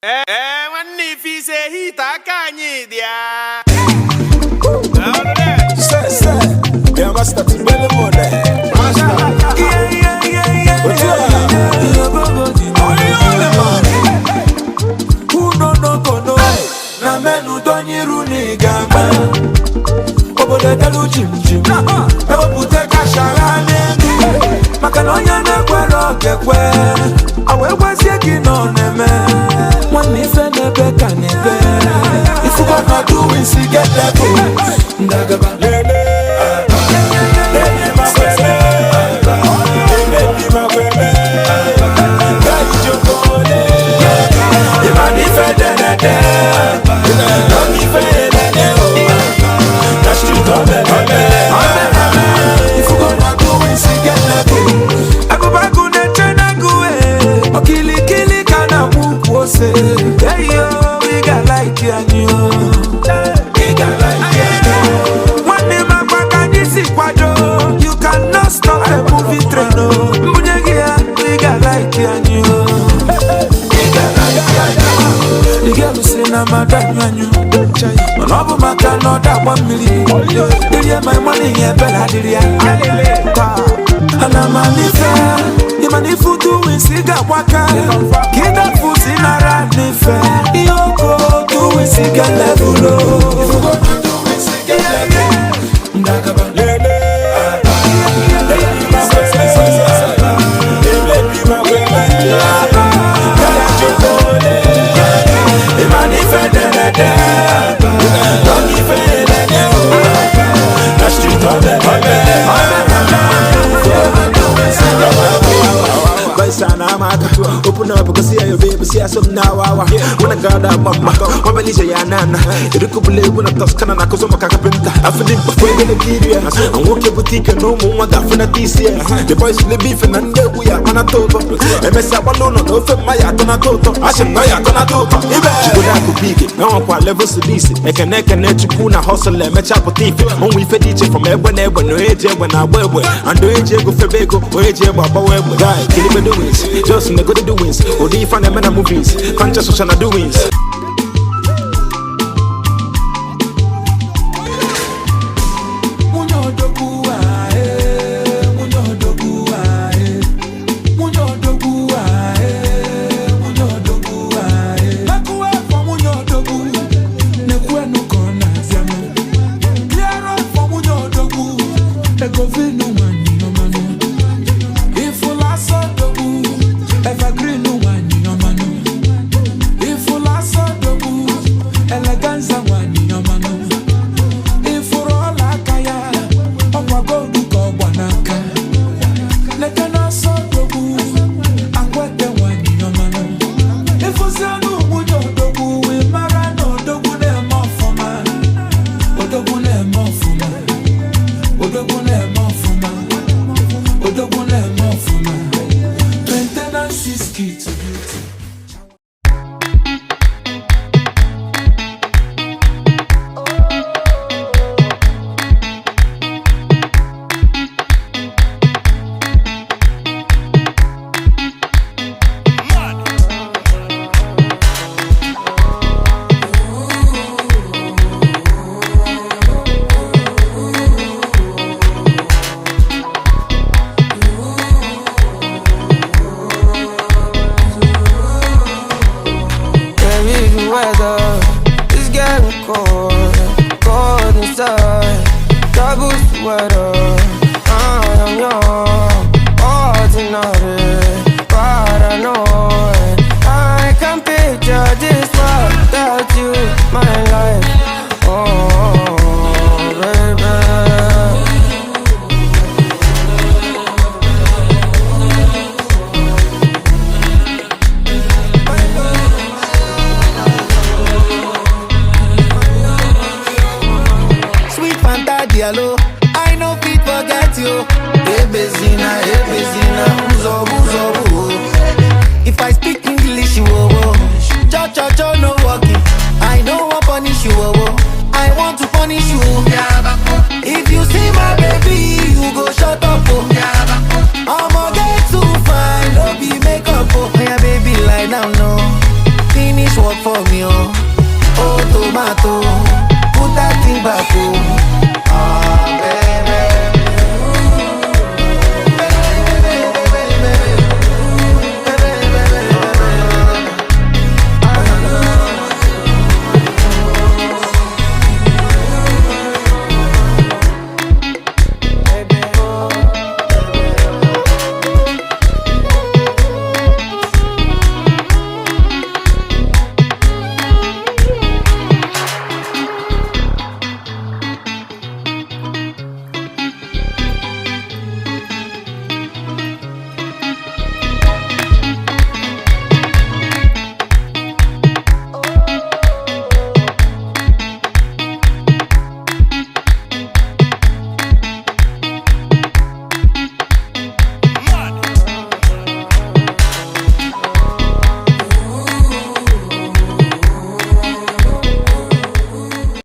Ee, nwanne ife ise hit aka anyị dị ya. Say, say, yeah, master to belly money. Master. Yeah. Otu a. Onye ole man. Uno no kono na menu donyiru n'igama obodo delu jim jim ewepụta kashara n'elu maka na onye na-ekwere okekwe awa egwezie gị nọ na-eme nwanne ife na-ebe ka na-ebe ifugo na duwisi get level ndagaba. Lele. Lele makwele. Lele makwele. Kai jokole. Ịma ife denede na ife elele o na street obelebe ifugo na duwisi get level agụbagụ na-eche n'agụ e okilikili ka na-akwụ ukwu ose eyo ị ga-alaiki anyị o ị ga-alaiki anyị o. Nwanne m akwa ka anyị si kwado. You cannot stop a moving train o mbunye gị ya ị ga-alaiki anyị o ị ga-alaiki anyị o. The girl si na mmadụ anyụ anyụ mana ọ bụ maka na ọ dagba mmiri irie my money ya ebela dịrị ya taa ana m anife ịmana ifu duwins ị ga-agbaka ka ịdafu si nara n'ife ihe oko duwins ga level o. Ndagaba. Lele. Lele makwele. Lele makwele. Kai jokole. Ịmana ife denede na ife elele o na street obelebe. Baisana amaka. Open up, go see your baby, see some now. When I got up, mama, Obelize ya nana. Irukubule when I Toscana na kuzo makakapenta. Afidi before the Nigeria. And walk your boutique and no more than this year. The boys live beef and under we are on a toto. MS Abalono, no Maya Tonatoto. I should know ya Tonatoto. Chigoda kubige, no one level sedisi. Ekene ekene chukwu na hustle emecha pụta ife. Onwe ife dị iche from egbe na egbe na onye ji egbe na agba egbe. And onye ji ego febe ego, onye ji egbe agbawa egbe. Guy, kilibe doings, just nego the doings. Ụdị ife a na-eme na movies, conscious social na doings. Nwunye odogwu ae, nwunye odogwu ae, nwunye odogwu ae, nwunye odogwu ae. Mekuwe afọ nwunye odogwu, na-ekwenu ka ọ na-abịanụ. Clear up for nwunye odogwu, ego vinu nwanyị ọmanụ. Ifụlụ asọ odogwu, evergreen nwanyị ọmanụ. Ifụlụ asọ odogwu, eleganza nwanyị ọmanụ. Ifuru ọla aka ya ọkwa goldu ka ọgba n'aka leke n'ọsọ odogwu akwete nwanyị ọmanụ ịfụzi anụ nwunye odogwu wee mara na odogwu na-eme ọfụma odogwu na-eme ọfụma odogwu na-eme ọfụma odogwu na-eme ọfụma. Maintenance is key to beauty. Baby, the weather is getting cold, cold inside. Double sweater, I am young, ordinary, paranoid. I can picture this world without you, my life. Oh, baby. Sweet Fanta Diallo, I no fit forget you. Ebezina, Ebezina, uzo, uzo, uzo. If I speak English, you oh, oh. Cha cha. for me, oh.